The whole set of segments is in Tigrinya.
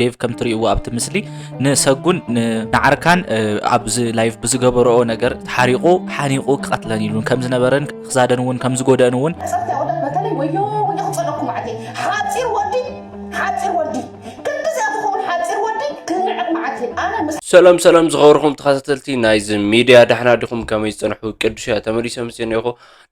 ዴቭ ከም ትርእይዎ ኣብቲ ምስሊ ንሰጉን ንዓርካን ኣብዚ ላይቭ ብዝገበረኦ ነገር ሓሪቑ ሓኒቑ ክቐትለን ኢሉ ከም ዝነበረን ክሳደን እውን ከም ዝጎደአን እውን በተለይ ወዮ ወዮ ክፀለኩም ዓቴ ሓፂር ወዲ ሓፂር ወዲ ክንድዚኣ ትኸውን ሓፂር ወዲ ክዝንዕቕ መዓት ኣነ ምስ ሰላም ሰላም ዝኸበርኩም ተኸታተልቲ ናይዚ ሚድያ ዳሕና ዲኹም ከመይ ዝፀንሑ ቅዱስ እያ ተመሊሰ ምስ ኔኹ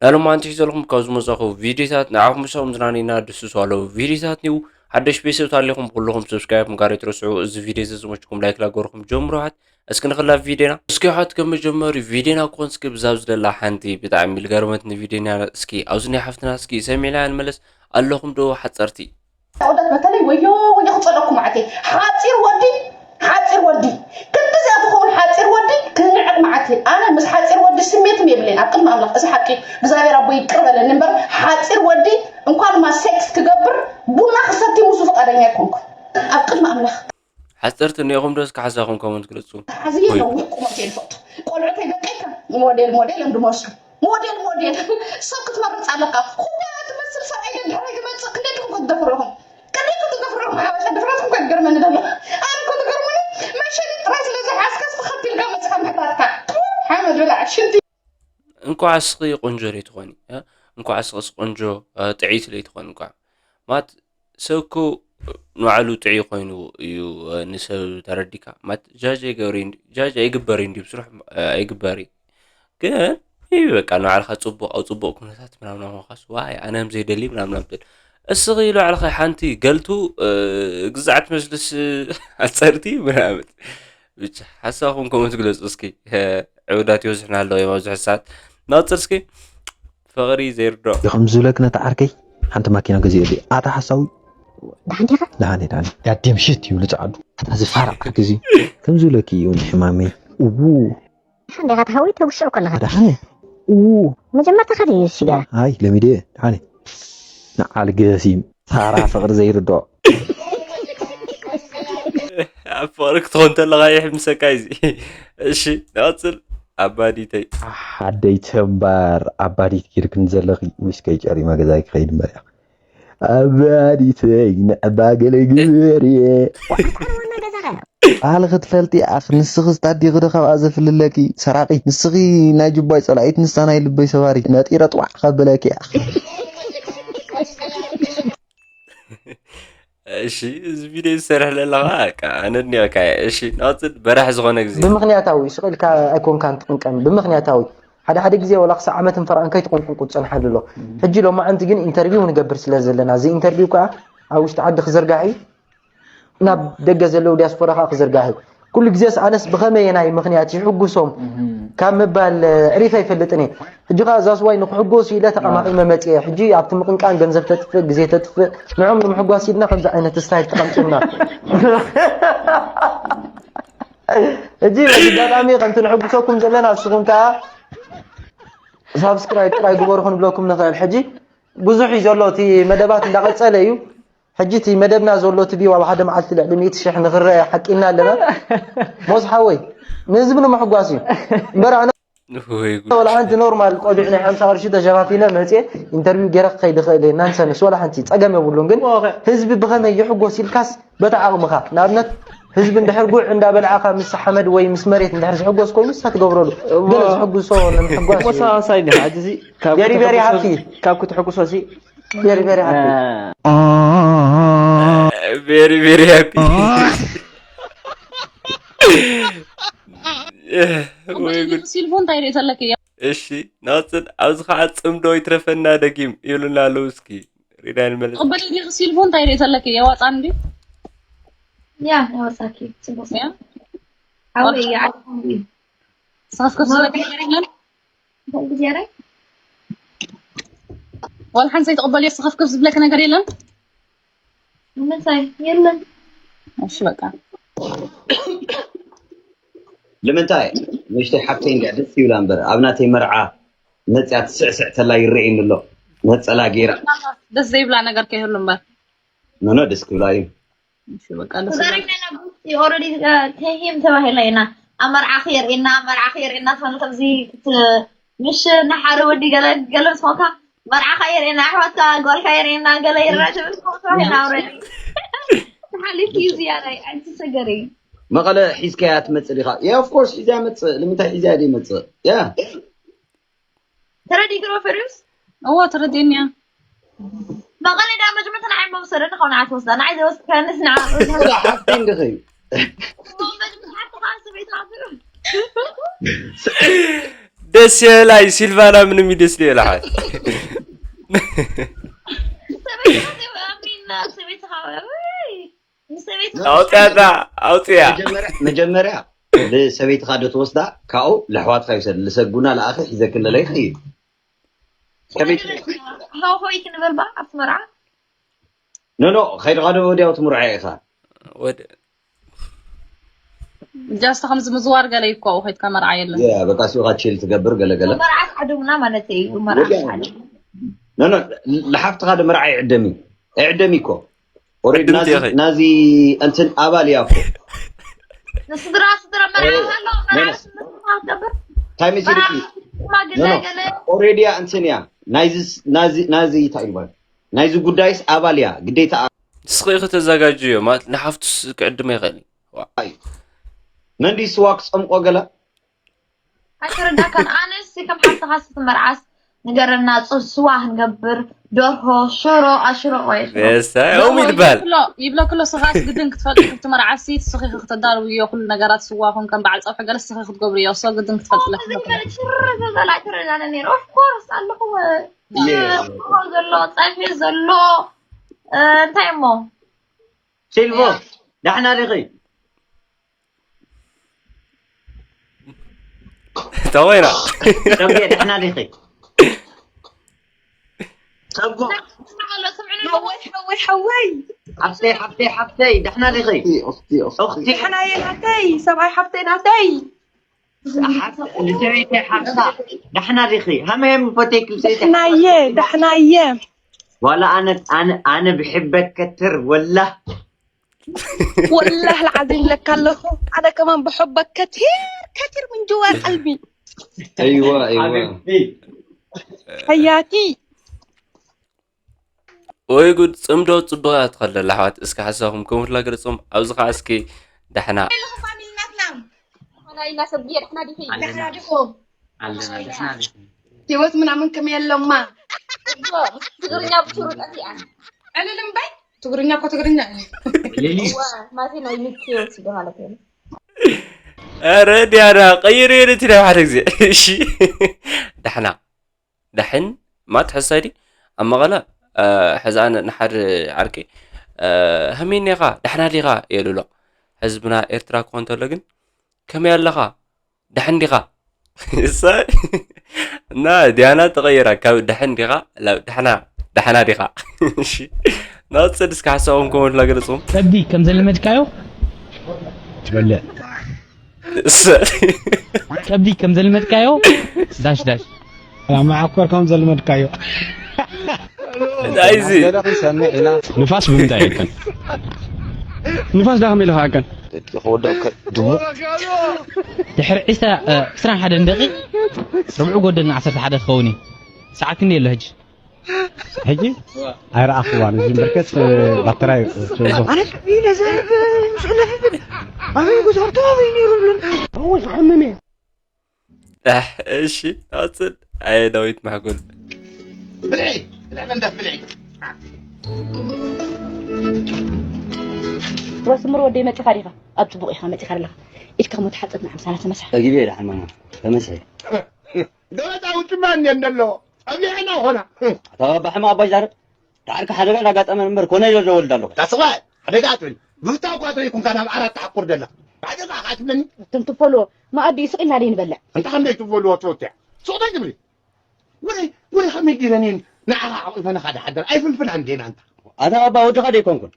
ናሎማዓንቲ ሒዘልኩም ካብ ዝመፃኹ ቪዲዮታት ንዓኹም ምሳኹም ዝናኒና ድስሱ ኣለዉ ቪዲዮታት ኒው ሓደሽ ቤተሰብ ታሊኹም ኩልኹም ሰብስክራይብ ምግባር ኣይትረስዑ እዚ ቪዲዮ እዚ ዝመችኩም ላይክ ላገርኩም ጀምሩሓት እስኪ ንኽላ ቪዲዮና እስኪ ሓት ከም መጀመሪ ቪዲዮና ኮን እስኪ ብዛብ ዝደላ ሓንቲ ብጣዕሚ ልገርመት ንቪዲዮና እስኪ ኣብዚ ናይ ሓፍትና እስኪ ሰሚዕና ንመለስ ኣለኹም ዶ ሓፀርቲ ኣወዳት በተለይ ወዮ ወዮ ክፀለኩም ዓቴ ሓፂር ወዲ ሓፂር ወዲ ክንድዚኣ ትኸውን ሓፂር ወዲ ክዝንዕቕ መዓት ኣነ ምስ ሓፂር ወዲ ስሜትም የብለይን ኣብ ቅድሚ ኣምላኽ እዚ ሓቂ እግዚኣብሔር ኣቦ ይቅር በለኒ እምበር ሓፂር ወዲ እንኳን ማ ሴክስ ክገብር ቡና ክሰቲ ሙሱ ፍቃደኛ ኣይኮንኩ ኣብ ቅድሚ ኣምላኽ ሓፀርቲ እኒኦኹም ዶ እስኪ ሓሳኹም ኮመንት ግለፁ ተሓዝየ ነዊሕ ቁመት የልፈቱ ቆልዑተይ ደቀይከ ሞዴል ሞዴል እንድመስሉ ሞዴል ሞዴል ሰብ ክትመርፅ ኣለካ ኩዳ ትመስል ሰብኣይ ደድሕረይ ክመፅእ ክንደድኩም ክትደፍረኹም ክንደይ ክትደፍረኹም ሓበሻ ድፍረትኩም ከገርመኒ ደሎ ኣነ ክትገርሙኒ መሸኒ ጥራይ ስለ ዝሓዝካስ ብኸቢልካ መፅኻ ምሕታትካ ሓመድ ብላዕ ሽንቲ እንኳዕ እስኺ ቆንጆ ለይትኾኒ እንኳዕ እስኽስ ቆንጆ ጥዕይቲ ለይትኾኒ እንኳዕ ማለት ሰብ እኮ ንባዕሉ ጥዑይ ኮይኑ እዩ ንሰብ ተረዲካ ማለት ጃጅ ኣይገብር ጃጅ ኣይግበር እንዲ ብስሩሕ ኣይግበር ግን ይህ በቃ ንባዕልካ ፅቡቅ ኣብ ፅቡቅ ኩነታት ምናምን ምኳስ ዋይ ኣነ ምዘይደሊ ምናምን ትብል እስኺ ባዕልኻ ሓንቲ ገልቱ ግዛዕ ትመስልስ ኣፀርቲ ምናምን ብቻ ሓሳኹም ከምኡ ትግለፁ እስኪ ዕውዳት ይበዝሕና ኣለዉ እዮም ኣብዚ ሕሳት ናፅር እስኪ ፍቕሪ ዘይርድኦ ይኸም ዝብለክ ነቲ ዓርከይ ሓንቲ ማኪና ገዚእሉ ኣታ ሓሳዊ ደሓን ዲኻ? ደሓን ደሓን ጋዴም ሽት ይብሉ ጸዓዱ ኣታ ዝፋራ ዓርኪ እዚ ከም ዝብለክ እዩ ንሕማመይ እዉ ደሓን ዲኻ? ተሃዊ ተውሽዑ ከለኻ ደሓን እዉ መጀመርታ ካዲ ሽጋ ኣይ ለሚደ ደሓን ንዓል ገሲም ፋራ ፍቕሪ ዘይርድኦ ኣብ ፍቕሪ ክትኾን ተለኻ ይሕምሰካ እዚ እሺ ንቐፅል ኣባዲተይ ሓደይ ተምባር ኣባዲት ጌርክን ዘለኺ ዊስከይ ጨሪመ ገዛይ ክኸይድ እምበር እያ ኣባዲተይ ንዕባ ገለ ግበር እየ ዋና ገዛኻ ባህሊ ክትፈልጢ ኣኽ ንስኺ ስታዲኺ ዶ ካብኣ ዘፍልለኪ ሰራቒ ንስኺ ናይ ጅባይ ጸላኢት ንሳ ናይ ልበይ ሰባሪት ነጢረ ጥዋዕ ከብለኪ ኣኽ እሺ እዚ ቪድዮ ዝሰርሕ ዘለኻ ኣነድኒኦካ እሺ ናውፅድ በራሕ ዝኾነ ግዜ ብምኽንያታዊ ስቕ ኢልካ ኣይኮንካን ትቕንቀን ብምኽንያታዊ ሓደ ሓደ ግዜ ወላ ክሳዕ ዓመት እንፈርኣን ከይትቕንቁንቁ ዝፀንሓሉ ኣሎ ሕጂ ሎማዓንቲ ግን ኢንተርቪው ንገብር ስለ ዘለና እዚ ኢንተርቪው ከዓ ኣብ ውሽጢ ዓዲ ክዝርጋሕ እዩ ናብ ደገ ዘለዉ ዲያስፖራ ከዓ ክዝርጋሕ እዩ ኩሉ ግዜስ ኣነስ ብኸመየናይ ምኽንያት ይሕጉሶም ካብ ምባል ዕሪፍ ኣይፈልጥን እየ ሕጂ ከዓ እዛ ስዋይ ንክሕጎሱ ኢለ ተቐማቒመ መፅየ ሕጂ ኣብቲ ምቕንቃን ገንዘብ ተጥፍእ ግዜ ተጥፍእ ንዖም ንምሕጓስ ኢልና ከምዚ ዓይነት ስታይል ተቐምጭምና ሕጂ በዚ ኣጋጣሚ ከምቲ ንሕጉሰኩም ዘለና ንስኹም ከዓ ሳብስክራይብ ጥራይ ግበሩ ክንብለኩም ንኽእል ሕጂ ብዙሕ እዩ ዘሎ እቲ መደባት እንዳቐፀለ እዩ ሕጂ እቲ መደብና ዘሎ እቲ ቪው ኣብ ሓደ መዓልቲ ልዕሊ ሚእቲ ሽሕ ንኽረአ ሓቂና ኣለና ሞስ ሓወይ ንህዝቢ ንምሕጓስ እዩ እምበር ኣነ ወይ ጉድ ወላ ሓንቲ ኖርማል ቆቢዕ ናይ ሓምሳ ቅርሺ ተሸፋፊነ መፅየ ኢንተርቪው ገይረ ክኸይድ ይኽእል እየ ናንሰንስ ወላ ሓንቲ ፀገም የብሉን ግን ህዝቢ ብኸመይ ይሕጎስ ኢልካስ በታ ዓቕምኻ ንኣብነት ህዝቢ እንድሕር ጉዕ እንዳበልዓኻ ምስ ሓመድ ወይ ምስ መሬት እንድሕር ዝሕጎስ ኮይኑ ንሳ ትገብረሉ ገለ ዝሕጉሶ ንምሕጓስ እዩ። ተመሳሳይ እንዲ ሕጂ እዚ ካብ Very, very ክትሕጉሶ- happy። ካብ ክትሕጉሶ ሲ Very, very happy. very very happy ወይ ጉድ ሲልፎ እንታይ ርኢ ዘለክ እያ እሺ ናፅን ኣብዚ ከዓ ፅምዶ ይትረፈና ደጊም ይብሉና ኣለዉ እስኪ ሪዳ ንመለስ ተቐበሊ ዲኺ ሲልፎ እንታይ ርኢ ዘለክ እያ ዋፃ እንዲ ያ ያወፃኪ ፅቡቅ ያ ሓወይ ይዓልኩም እዩ ስኸፍከፍ ዝብለክ ነገር የለን እንታይ ግዜ ራይ ዋላ ሓንቲ ዘይተቐበልዮ ስኸፍከፍ ዝብለክ ነገር የለን ምንታይ የለን እሺ በቃ ንምንታይ ንእሽተይ ሓፍተይ እንዲያ ደስ ይብላ እምበር ኣብ ናተይ መርዓ መፅያ ትስዕስዕ ተላ ይረአየኒ ኣሎ ነፀላ ገይራ ደስ ዘይብላ ነገር ከይህሉ እምበር ኖኖ ደስ ክብላ እዩ እሺ በቃ ደስ ይላል። ተዛሪብና ኢና ብውሽጢ ኦረዲ ተሂም ተባሂላ ኢና ኣብ መርዓ ክየርእና መርዓ ክየርእና ትኾነ ከምዚ ምሽ ናሓረ ወዲ ገለ ገለ ዝኾንካ መርዓኻ የርእየና ኣሕዋትካ ጓልካ የርእየና ገለ የርእና ትብል ትኾን ተባሂልና ኦረዲ ሓሊፍ እዩ ዝያዳይ ኣይትሰገሪ። መቐለ ሒዝካያ ትመፅእ ዲኻ? Yeah, of course ሒዝያ መፅእ። ንምንታይ ሒዝያ ደይ መፅእ? Yeah. ተረዲእክዎ ፈሪስ እዎ ተረዲእኒያ። መቐለ ዳ መጅመተ ንዓይ መውሰደ ንኸው ንዓት ወስዳ ንዓይ ዘይወስድ ከንስ ንዓ ሓፍተይ እንድኺ። ደስ የላይ ሲልቫና ምንም ይደስ ይላል። ኣውፅያታ ኣውፅያ መጀመርያ ልሰበይትኻ ዶ ትወስዳ ካብኡ ለሕዋትካ ይውሰድ ልሰጉና ለኣኸ ሒዘክለለ ይኸይድ ከመይ ሃውሆይ ክንበልባ ኣብቲ መርዓ ኖኖ ኸይድኻ ዶ ወዲያው ትምርዖ ኢኻ ወደ ጃስታ ከምዚ ምዝዋር ገለ ይኮ ከይድካ መርዓ የለን በቃ ሲኻ ቺል ትገብር ገለገለ መርዓ ዓደሙና ማለት እዩ መርዓ ኖኖ ለሓፍትኻ ዶ መርዓ ይዕደሚ ይዕደሚ እኮ ኦሬዲ ቅድምቲ ኢኺ። ናዚ እንትን ኣባል እያ እኮ ንስድራ ስድራ መርዓ ኣሎ መርዓ ስድራ ገብር እንታይ መሲልኪ ሽማግለ ገለ ኦሬዲ እያ እንትን እያ ናዚ ናዚ እንታይ ይባል ናይዚ ጉዳይስ ኣባል እያ ግዴታ ንስኺ ኢኺ ተዘጋጅዮ ማለት ንሓፍቱስ ክዕድመ ይኽእል እዩ። መንዲ ስዋ ክፀምቆ ገለ ኣይተረዳካን ኣነስ ከም ሓፍትኻ ስትመርዓስ ንገረና ፅ- ስዋ ክንገብር ደርሆ ሽሮ ኣሽሮ ወይ ኦም ይድበል ይብሎ ይብለክሎ ስኻስ ግድን ክትፈልጥ ክትመርዓሲ ስኺ ክትዳርብዮ ኩሉ ነገራት ስዋ ኹን ከም በዓል ፀብሒ ገለ ስኺ ክትገብርዮ ሶ ግድን ክትፈልጥለክ ሽረ ዘበላ ኣይተረዳነ ነይሩ ኦፍኮርስ ኣለኹ ደርሆ ዘሎ ፀብሒ ዘሎ እ፣ እንታይ እሞ ሲልቮ ዳሕና ዲኺ ተወይና ሰብየ ዳሕና ዲኺ ሰብጎ ስምዕሉ ሓወይ ሓወይ ሓወይ ሓፍተይ ሓፍተይ ሓፍተይ ዳሕና ዲኺ أختي أختي أختي እኽቲ ሓፍተይ ናተይ ሰብኣይ ሓፍተይ ናተይ ልሰበይተይ ሓፍታ ዳሕና ዲኺ ሃመየም ፈቴክ ልሰበይተይ ዳሕናየ ዳሕናየ ዋላ ኣነ ኣነ ኣነ ብሕበክ ከትር ወላ ወላህ ልዓዚም ለካ ኣለኹ ኣነ ከማን ብሕበክ ከቲር ከቲር ምን ጅዋ ቀልቢ እይዋ እይዋ ሕያቲ ወይ ጉድ ጽምዶ ጽቡቕ እያ ትኸደላ ኣሕዋት እስኪ ሓሳኹም ከምትላ ገለጾም ኣብዚ ኸዓ እስኪ ዳሕና ፋሚሊ ናትና ሆና ኢልና ሰብ ድየ ዳሕና ዲኺ ዳሕና ዲኹም ኣለና ዳሕና ዲኹም ህይወት ምናምን ከመይ ኣለማ ትግርኛ ብሱሩ ጠፊኣ ዕልል እምበይ ትግርኛ እኮ ትግርኛ እዩ ሌሊ ማቴ ናይ ሚኪ ወሲዶ ማለት እዩ ኧረ ዲያና ቀይሩ የለ እቲ ናይ ሓደ ግዜ እሺ ዳሕና ዳሕን ማት ሕሳይ ዲ ኣብ መቐለ ሕዚ ኣነ ንሓደ ዓርቂ ሃሜን ኢኻ ዳሕና ዲኻ የልሎ ህዝብና ኤርትራ ክኾን ተሎ ግን ከመይ ኣለኻ ዳሕን ዲኻ እና ዲያና ተቐይራ ካብ ዳሕን ዲኻ ናብ ዳሕና ዳሕና ዲኻ ናውፅድ እስከ ሓሳቦም ከመልላ ገለፅዎም ከብዲ ከም ዘለመድካዮ ትበልዕ ከብዲ ከም ዘለመድካዮ ዳሽ ዳሽ መዓኮር ከም ዘለመድካዮ ናይዚ ንፋስ ብምንታይ ይከን ንፋስ ዳኸም ኢልካ ከን ክወደቕ ድሙቕ ድሕሪ ዕስራ ዕስራን ሓደን ደቂቕ ርብዑ ጎደልና ዓሰርተ ሓደ ክኸውን እዩ ሰዓት ክንደይ ኣሎ ሕጂ ሕጂ ኣይረኣኽዋን እዚ በርከት ባተራይ ኣነ ኢለ ዘርብ ምስለፍብል ኣበይ ጉዛርቶ ኣበይ ነይሩ ዝብለን ዝሓምም እየ ኣሕ፣ እሺ ኣፅል ኣየ ዳዊት ማሕጎል ብልዒ ብልዒ መንደፍ ብልዒ ወስምር ወደይ መፂኻ ዲኻ ኣብ ፅቡቕ ኢኻ መፂኻ ኣለኻ ኢድካ ሞ ተሓፀብ ንዓም ሳላ ተመሳሕ ጠጊበ ደሓን ማማ ተመስሐ ገበጣ ውጭማ እንደ እንደሎ ጸቢሕና ኾና ኣታ ባባ ሕማ ኣባይ ዛረብ ዳዕርካ ሓደጋ እንዳጋጠመ እምበር ኮነ ኢሎ ዘወልድ ኣለኹ ታስባ ሓደጋ ኣትብል ብፍታ እኳ ተይኩንካ ናብ ዓራት ተሓቁር ደለኻ ሓደጋ ከዓ ትብለኒ እቶም ትፈሎ መኣዲ ስቕ ኢልና ደይ ንበልዕ እንታ ከመይ ትፈልዎ ትወትያ ሱቕ ታይ ትብሊ ወደ ወደ ከመይ ዲረኔን ንዓኻ ዓቂፈ ንኻ ድሓደር ኣይፍልፍላን ዴና እንታ ኣታ ባባ ወድኻ ደይኮንኩን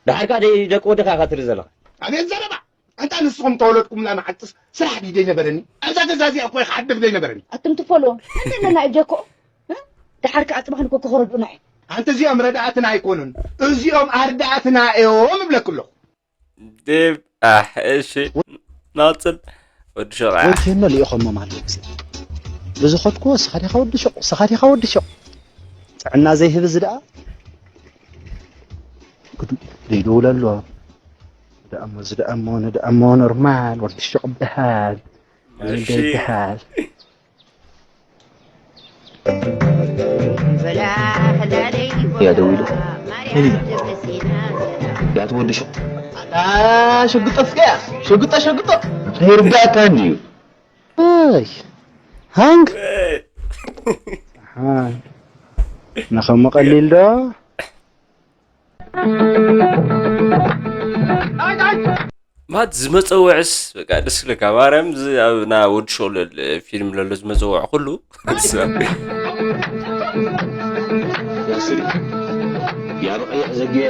ድሓርካ ደይ ደቂ ወድኻ ኢኻ ትርኢ ዘለኻ ኣቤት ዘረባ ኣንታ ንስኹም ተወለድኩምላ መዓልትስ ስራሕ ድዩ ዘይነበረኒ ኣብዛ ገዛ እዚኣ እኮ ኢኻ ዓደብ ዘይነበረኒ ኣቱም ትፈሎ እንታይ ኣለና እዩ ጀኮ ድሓር ከዓ ፅባሕ ንኮ ክኸረዱና እዩ ኣንተ እዚኦም ረዳእትና ኣይኮኑን እዚኦም ኣርዳእትና እዮም እብለክ ኣለኹ ዴብ ኣሕ እሺ ናፅል ወዲ ሸውዓይ ወይቴኖ ልኢኾሞ ማለት ብዝኸድኩዎ ስኻ ዲኻ ወዲ ሸቑ ስኻ ዲኻ ወዲ ሸቑ ጥዕና ዘይህብ እዚ ደኣ ክዱ ዘይደውል ኣሎ። ደኣሞ ዝደኣሞ ንደኣሞ ኖርማል ወዲ ሽቕ በሃል። እሺ። በሃል። እያ ደዊሉ። እያ ትወዲ ሸጥ። ሽጉጠ እስከ ሽጉጠ ሽጉጠ ከይርዳእካ እንድዩ። ኣይ ሃንግ ንኸምኡ ቀሊል ዶ? ማት ዝመፀውዕስ በቃ ደስ ክለካ ማርያም ዝ- ኣብ ና ወዲ ሸለል ፊልም ለሎ ዝመፀውዕ ኩሉ ያስሪ ያበቀይሕ ዘግየ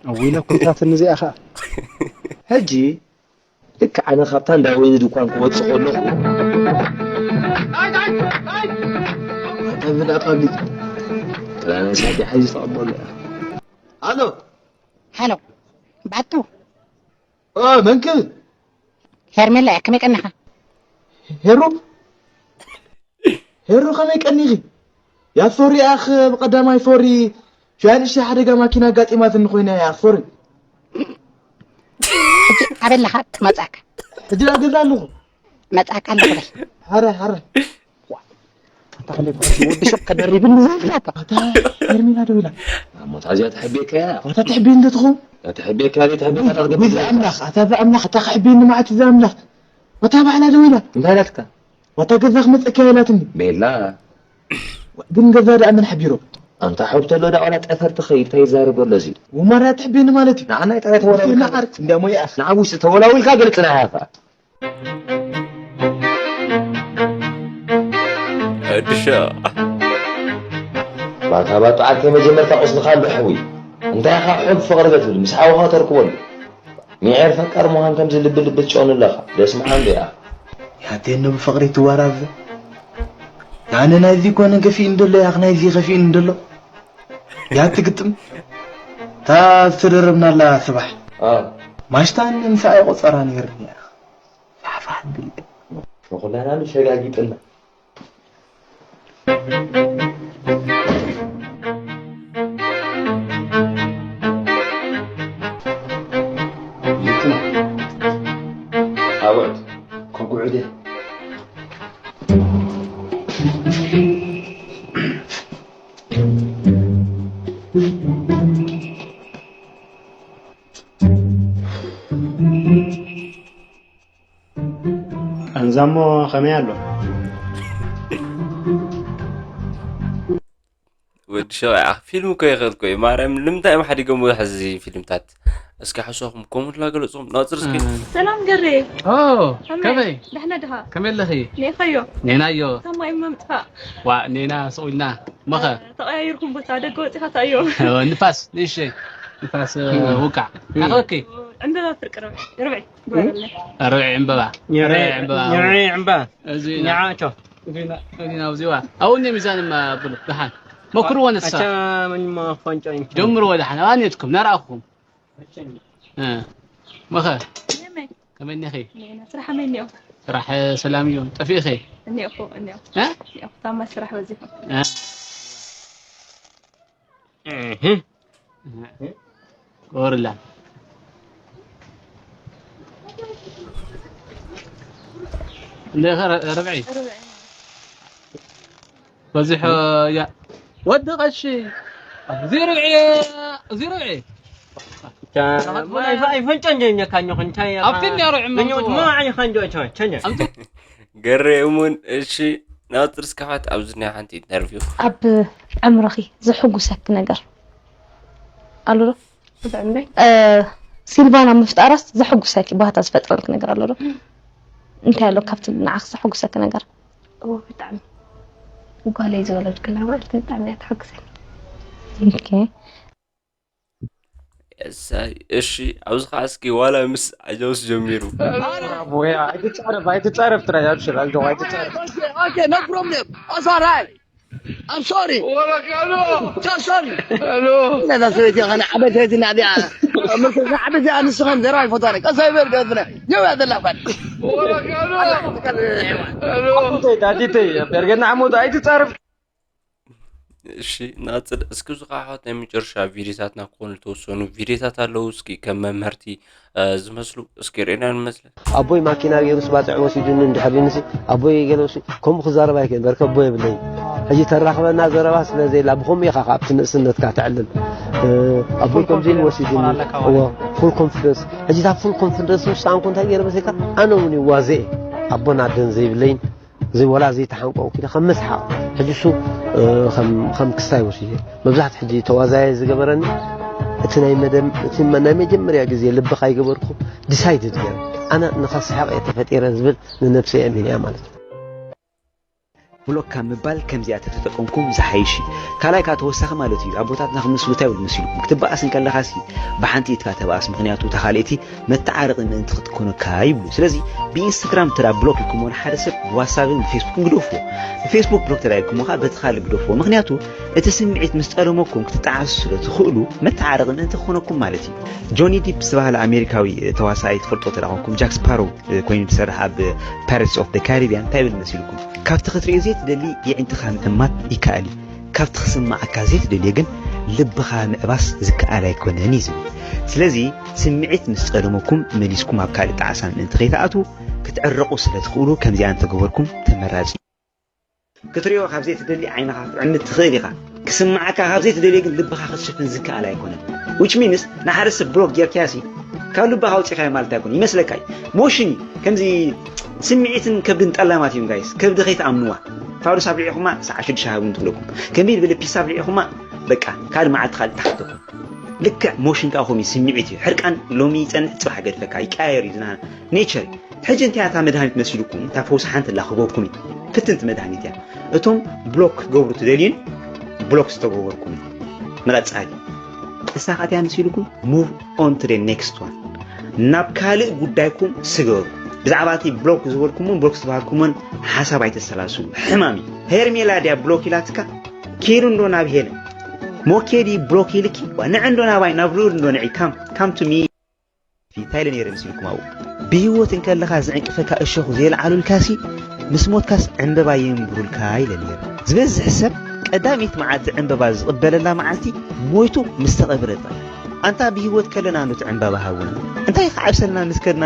ኣዊለ ኩታትን እዚኣ ኸዓ ሕጂ ልክ ኣነ ካብታ እንዳ ወይኒ ድኳን ክወፅእ ከለኹ ኣታ ብዳ ፓብሊክ ጥራነሳ ሓይዚ ተቐበሉ እያ ኣሎ ሃሎ ባቱ ኦ መን ክብል ሄርሜላ እያ ከመይ ቀኒኻ ሄሩ ሄሩ ከመይ ቀኒኺ ያ ፎሪ ኣኽ ብቐዳማይ ፎሪ ሻንሽ ሓደጋ ማኪና ኣጋጢማትኒ ኮይና እያ ፎሪ ሕጂ ኣበለኻ ክመፅኣካ ሕጂ ኣብ ገዛ ኣለኹ መፅኣካ ኣለኹ በል ሓረ ሓረ ወዲ ሸቕ ከደሪብኒ ዘፍላታ ሄርሜላ ደዊላ ሞት ኣዝያ ትሕቤካ እያ ዋታ ትሕቢ እንተትኹም ትሕቤካ ዘይትሕቤካ ክትገብር ወይ ዝኣምላኽ ኣታ ዝኣምላኽ እታ ክሕብኒ ማዕት ዝኣምላኽ ዋታ ባዕላ ደዊላ እንታይ ኢላትካ ዋታ ገዛ ክመፀካ ኢላትኒ ቤላ ግን ገዛ ደኣ መን ሓቢሮ ኣንታ ሓብተሎ ዳ ዋላ ጠፈር ትኸይድ እንታይ ይዛረብ ኣሎ እዚ ወማራ ትሕብኒ ማለት እዩ ንዓና ይጠራይ ተወላዊልካ ዓርክ እንዲያሞ ይኣፍ ንዓብ ውሽጢ ተወላዊልካ ግልፅና ኢኻ እድሻ ባታ ባቱ ዓርከይ መጀመርታ ቁስልኻ ኣሎ ሕዊ እንታይ ኢኻ ሕብ ፍቕሪ በትብል ምስ ሓውኻ ተርክበሉ ሚዔር ፈቃር ምዃን ከምዚ ልቢ ልቢ ትጨኑ ኣለኻ ደስ ምሓን ዶ ኢኻ ያቴን ነው በፍቅሪ ትወራዘ ያነ ናይዚ ኮነ ገፊእን ደሎ ያኽ ናይዚ ከፊእን ደሎ ያቲ ግጥም እታ ዝተደረብናላ ስባሕ ኣዎ ማሽታን ምሳኣ ይቆጸራ ነይርኒ እያ ፋሕፋሕ ብል ንኹላና ሸጋጊጥና ኣውዕት ከጉዕደ ቃንዛሞ ከመይ ኣሎ? ወዲ ሸውዓ ፊልም እኮ ይኽእል እኮ እዩ ማርያም ንምንታይ እዮም ሓዲጎም ብዙሕ እዚ ፊልምታት እስኪ ሓሳኹም ኮመንት ላገለፅኹም ናፅር እስኪ ሰላም ገሬ ኦ ከመይ? ከመይ ደሕና ድኻ ከመይ ኣለኺ ኔኸዮ ኔናዮ ታማ ኢማ ምጥፋእ ዋ ኔና ስቑልና መኸ ተቐያይርኩም ቦታ ደገ ወፂኻ ታዮ ንፋስ ንእሸይ ንፋስ ውቃዕ ኣኸኪ ዕምበባ ፍርቂ ርብዒ ርብዒ ግበረለይ ርብዒ ዕምበባ ርብዒ ዕምበባ ንዕዒ ዕምባ እዚ ንዓቶ ናብዚዋ ኣብኡ እኒ ሚዛን ማ ብሉ ደሓን መኩርዎ ንሳ ኣቻ ምንማ ፋንጫ ጀምርዎ ደሓን ኣባኔትኩም ናርኣኹም እ፣ መኸ የመይ ከመይ እኒኺ ኔና ስራሕ መይ እኒኦ ስራሕ ሰላም እዩ ጠፊእኺ እኒኦኹ እኒኦ እ? እኒኦኹ ታማ ስራሕ በዚኹ እ? ወርላ እንደ ርብዒ በዚሑ ያ ወዲ ቀሺ እዚ ርብዒ እዚ ርብዒ ኣይፈንጨ እንጀኛካኞ እንታይ ኣብቲ እኒኦ ርብዒ ምንዮት መምፅዎ። ማዓይ ኸንጆ ቸቸ ኣብቲ ገሬ እሙን እሺ ናፅር እስካሓት ኣብዚ ናይ ሓንቲ ኢንተርቪው ኣብ ዕምርኺ ዘሐጉሰኪ ነገር ኣሎ ዶ? ብዕምረይ እ፣ ሲልቫና ምፍጣራስ ዘሐጉሰኪ ባህታ ዝፈጥረልኪ ነገር ኣሎ ዶ? እንታይ ኣሎ ካብቲ ንዓኺ ዘሐጉሰኪ ነገር? እዎ ብጣዕሚ ጓለይ ዝወለድክላ ማለት ብጣዕሚ እያ ተሐጉሰኒ። ኦኬ። እሳይ እሺ ኣብዚ ከዓ እስኪ ዋላ ምስ ኣጃውስ ጀሚሩ ኣቦያ ኣይትጻረፍ ኣይትጻረፍ ጥራይ ኣብሽር ኣጆ ኣይትጻረፍ Okay, no problem. That's all right. I'm sorry. Just sorry. ነዛ ሰበይቲ ኸነ ዓበይቲ ናብያ ምስ ዓበይቲ ኣንስኸን ዘራ ይፈታነ ቀሳይ በር ደፍነ የው ያዘላፋል ኣዲተይ ኣዲተይ ቤርገና ዓሞት ኣይትጻረፍ እሺ ናጽል፣ እስኪ እዚ ከዓ ናይ መጨረሻ ቪዲዮታትና ክኾኑ ዝተወሰኑ ቪዲዮታት ኣለዉ። እስኪ ከም መምህርቲ ዝመስሉ እስኪ ርኢና ንመስለ። ኣቦይ ማኪና ገይሩስ ባፅዕ ወሲዱኒ እንድሕር ኢሉሲ ኣቦይ ገለሲ ከምኡ ክዛረብ ኣይክእል በርከ ኣቦ የብለይ። ሕጂ ተራኽበና ዘረባ ስለ ዘይላ ብኸምኡ ኢኻ ካብቲ ንእስነትካ ተዕልል። ኣቦይ ከምዚ ኢሉ ወሲዱኒ። ፉል ኮንፊደንስ። ሕጂ እታ ፉል ኮንፊደንስ ውሳንኩ እንታይ ገይረ መሰልካ? ኣነ እውን ይዋዘ ኣቦን ኣደን ዘይብለይን እዚ ወላ ዘይተሓንቀው ኪደ ከም መስሓቕ ሕጂ እሱ ከም ክስታይ ወስየ። መብዛሕቲ ሕጂ ተዋዛየ ዝገበረኒ እቲ ናይ መደም እቲ ናይ መጀመርያ ግዜ ልቢ ካይገበርኩ ዲሳይድድ ገይረ ኣነ ንኸስሕቕ እየ ተፈጢረ ዝብል ንነብሰይ ኣሚነ እያ ማለት እዩ። ብሎክ ካብ ምባል ከምዚኣ ተተጠቀምኩም ዝሓይሽ እዩ። ካልኣይ ከዓ ተወሳኺ ማለት እዩ። ኣቦታትና ክምስሉ እንታይ ይብሉ መሲልኩም? ክትበኣስ እንከለኻሲ ብሓንቲ ኢድካ ተበኣስ፣ ምኽንያቱ እታ ካልኣይቲ መተዓረቒ ምእንቲ ክትኮነካ ይብሉ። ስለዚ ብኢንስታግራም እንተ ብሎክ ኢልኩሞ ንሓደ ሰብ ብዋትሳፕን ብፌስቡክን ግደፍዎ። ብፌስቡክ ብሎክ እንተ ኢልኩሞ ከዓ በቲ ካልእ ግደፍዎ። ምኽንያቱ እቲ ስምዒት ምስ ጠለመኩም ክትጠዓሱ ስለ ትኽእሉ መተዓረቒ ምእንቲ ክኾነኩም ማለት እዩ። ጆኒ ዲፕ ዝተባህለ ኣሜሪካዊ ተዋሳኣይ ትፈልጦ ተዳኾንኩም ጃክ ስፓሮ ኮይኑ ዝሰርሕ ኣብ ፓይረትስ ኦፍ ደ ካሪቢያን እንታይ ይብል መሲልኩም? ካብቲ ክትሪኦ ዘይትደሊ የዒንትኻ ምእማት ይከኣል እዩ፣ ካብቲ ክስማዓካ ዘይትደልዮ ግን ልብኻ ምዕባስ ዝከኣል ኣይኮነን እዩ ዝብል። ስለዚ ስምዒት ምስ ጸለመኩም መሊስኩም ኣብ ካልእ ጣዕሳ ምእንቲ ከይትኣትዉ ክትዕረቑ ስለ ትኽእሉ ከምዚኣ እንተገበርኩም ተመራጺ እዩ። ክትሪኦ ካብ ዘይትደሊ ዓይንኻ ክትዕምት ትኽእል ኢኻ። ክስምዓካ ካብ ዘይትደልዮ ግን ልብኻ ክትሽፍን ዝከኣል ኣይኮነን። Which means ንሓደ ሰብ ብሎክ ጌርካዮሲ ካብ ልብኻ ኣውጺኻዮ ማለት ኣይኮነን። ይመስለካ እዩ። ሞሽን እዩ። ከምዚ ስምዒትን ከብድን ጠላማት እዮም ጋይስ። ከብዲ ከይትኣምንዋ። ፋዱስ ኣብሊዕኹማ ሰዓት ሽዱሽተ ሃቡኒ ትብለኩም። ከንቢል ብለ ፒሳ ኣብሊዕኹማ በቃ ካልእ መዓልቲ ካልእ ተሓተኩም። ልክዕ ሞሽን ከዓ ከምኡ እዩ፣ ስምዒት እዩ። ሕርቃን ሎሚ ይጸንሕ ጽባሕ ገድፈካ ይቀያየር እዩ ዝና ኔቸር እዩ። ሕጂ እንታይ እያ እታ መድሃኒት መሲልኩም እታ ፈውሲ ሓንቲ ኣላ ክህበኩም እዩ። ፍትንቲ መድሃኒት እያ። እቶም ብሎክ ክገብሩ ትደልዩን ብሎክ ዝተገበርኩም መቐጻሊ እሳ ኻትያ መሲልኩም move on to the next one። ናብ ካልእ ጉዳይኩም ስገሩ። ብዛዕባ እቲ ብሎክ ዝበልኩምን ብሎክ ዝተባህልኩምን ሓሳብ ኣይተሰላስሉ። ሕማም እዩ። ሄርሜላ ድያ ብሎክ ኢላትካ? ኪዱ እንዶ ናብ ሄለን ሞኬዲ ብሎክ ኢልኪ ዋ ንዕ እንዶ ናባይ ናብ ልኡል እንዶ ንዒ ካም ካም ቱ ሚ እንታይ ኢለ ነይረ መሲልኩም ኣብኡ? ብህይወት እንከለኻ ዝዕንቅፈካ እሾኽ ዘየልዓሉልካሲ ምስ ሞትካስ ዕምበባ የንብሩልካ ኢለ ነይረ። ዝበዝሕ ሰብ ቀዳመይቲ መዓልቲ ዕምበባ ዝቕበለላ መዓልቲ ሞይቱ ምስ ተቐብረ ጥራሕ። ኣንታ ብህይወት ከለና ዶ እቲ ዕምበባ ሃቡና? እንታይ ክዓብሰልና ምስ ከድና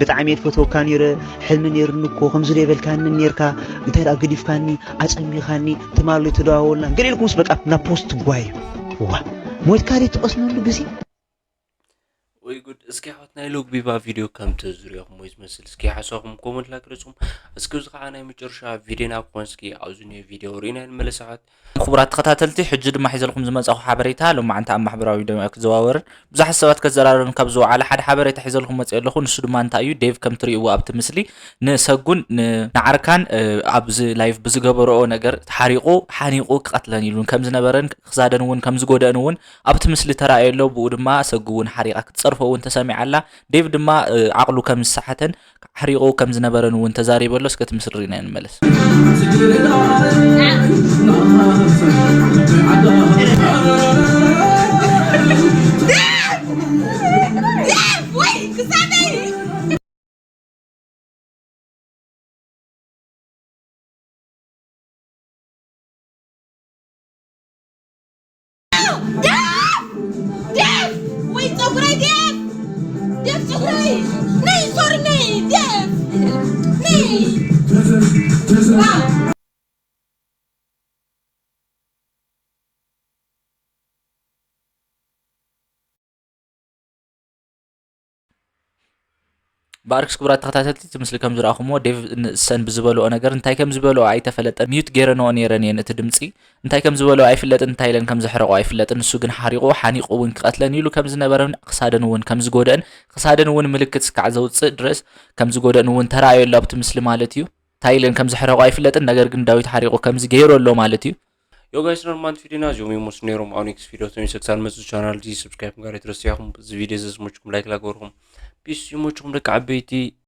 ብጣዕሚ እየ ዝፈትወካ ነይረ፣ ሕልሚ ነይሩኒ እኮ፣ ከምዚ ዶ የበልካኒ ነይርካ፣ እንታይ ደኣ ገዲፍካኒ፣ ኣጸሚኻኒ፣ ትማሊ ተደዋወልና፣ ገለ ኢልኩምስ በቃ ናብ ፖስት ጓዩ። እዋ ሞይትካ ድዩ ትቐስነሉ ግዜ? ወይ ጉድ። እስኪ ኣሕዋት ናይ ሎግ ቢባ ቪድዮ ከም ትዝሪኦኹም ወይ ዝመስል እስኪ ሓሳኹም ኮመንት ላክ ገለጹም። እስኪ እዚ ከዓ ናይ መጨረሻ ቪድዮና ክኾን እስኪ ኣብዚ ኒዮ ቪድዮ ርኢና ንመለስ ኣሕዋት። ክቡራት ተኸታተልቲ ሕጂ ድማ ሒዘልኩም ዝመጻኹ ሓበሬታ ሎማዓንቲ ኣብ ማሕበራዊ ሚድያ ክዘዋወርን ብዙሓት ሰባት ከዘራረብን ካብ ዝወዓለ ሓደ ሓበሬታ ሒዘልኩም መጽእ ኣለኹ። ንሱ ድማ እንታይ እዩ ዴቭ ከም ትርእይዎ ኣብቲ ምስሊ ንሰጉን ንዓርካን ኣብዚ ላይቭ ብዝገበረኦ ነገር ሓሪቑ ሓኒቑ ክቐትለን ኢሉን ከም ዝነበረን ክሳደን እውን ከም ዝጎደእን እውን ኣብቲ ምስሊ ተራእየ ኣሎ። ብኡ ድማ ሰጉ እውን ሓሪቓ ክትጸርፎ እውን ተሰሚዓ ኣላ። ዴቭ ድማ ዓቕሉ ከም ዝሰሓተን ኣሕሪቑ ከም ዝነበረን እውን ተዛሪቡ ኣሎ። እስከ እቲ ምስሊ ርኢና ንመለስ። ዴቭ! ዴቭ! ወይ ፀጉረይ ዴቭ! ዴቭ ፀጉረይ! ነይ ሶሪ ነይ ዴቭ! ነይ! ብኣርክስ ክቡራት ተኸታተልቲ እቲ ምስሊ ከም ዝረኣኹምዎ ዴቭ ንእሰን ብዝበልኦ ነገር እንታይ ከም ዝበልኦ ኣይተፈለጠን። ሚዩት ገይረንኦ ነይረን እየን እቲ ድምፂ። እንታይ ከም ዝበልኦ ኣይፍለጥን፣ እንታይ ኢለን ከም ዘሕረቆ ኣይፍለጥን። ንሱ ግን ሓሪቑ ሓኒቑ እውን ክቐትለን ኢሉ ከም ዝነበረን ክሳደን እውን ከም ዝጎደአን ክሳደን እውን ምልክት እስካዕ ዘውፅእ ድረስ ከም ዝጎደአን እውን ተራእዮ ኣሎ ኣብቲ ምስሊ ማለት እዩ። እንታይ ኢለን ከም ዘሕረቆ ኣይፍለጥን፣ ነገር ግን ዳዊት ሓሪቑ ከምዚ ገይሩ ኣሎ ማለት እዩ። Yo guys ኖርማንት ቪዲዮና እዚኦም ይመስሉ ነይሮም። ኣብ ኔክስት ቪዲዮ ተመልሰ ክሳብ መፅእ ቻናል እዚ ሰብስክራይብ ምግባር ኣይትረስዑ ኢኹም። እዚ ቪዲዮ እዚ ዝመችኩም ላይክ ላገርኩም ፒስ ይመችኩም ደቂ ዓበይቲ።